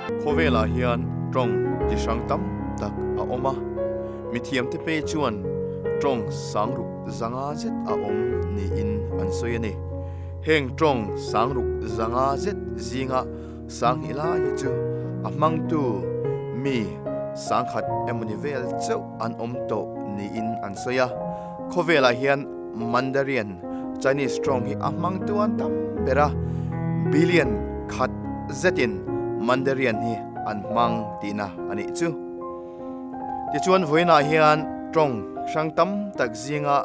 Khawvelah hian tawng chi hrang tam tak a awm a, mithiamte pei chuan tawng sangruk zanga zet a awm niin an sawi a ni. Heng tawng sangruk zanga zet zinga sanghnih lai hi chu a hmangtu mi sangkhat emawni vel chauh an awm tawh niin an sawi a. Khawvelah hian Mandarin Chinese tawng hi a hmangtu an tam ber a, billion khat zetin Mandarin hi an hmang tihna a nih chu. Tichuan vawiinah hian tawng hrang tam tak zinga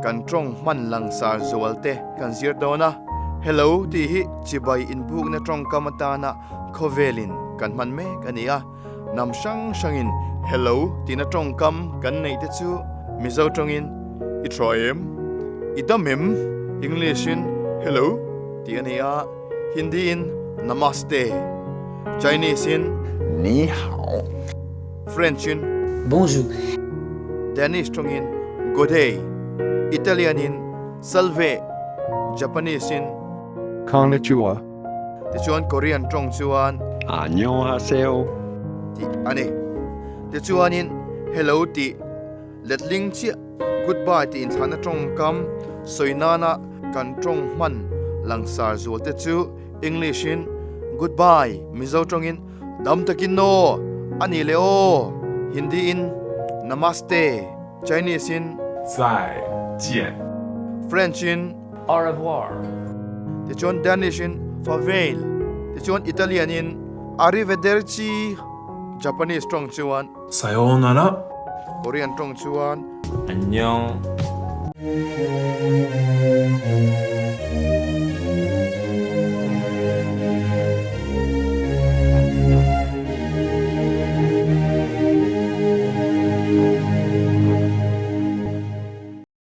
kan tawng hman langsar zual te kan zir dawn a, Hello tih hi chibai inbukna tawngkam atana khawvelin kan hman mek a ni a, Hnam hrang hrangin hello tihna tawngkam kan neih te chu Mizo tawngin i tha em? I dam em? English in hello tih a ni a, Hindi in namaste, Chinese in Ni hao, French in Bonjour, Danish tawngin godday, Italian in salve, Japanese in Konnichiwa. Tichuan Korean tawng chuan. Annyeonghaseyo. Tih a ni. Tichuanin hello tih letling chiah goodbye tih inthlahna tawngkam sawi nana kan tawng hman langsar zual te chu English in goodbye, Mizo tawngin dam takin aw, a nih leh aw, Hindi in namaste, Chinese in. Zai jian. French in. Au revoir. Tichuan Danish in Farvel, tichuan Italian in Arrivederci, Japanese tawng chuan. Sayonara. Korean tawng chuan. Annyeong.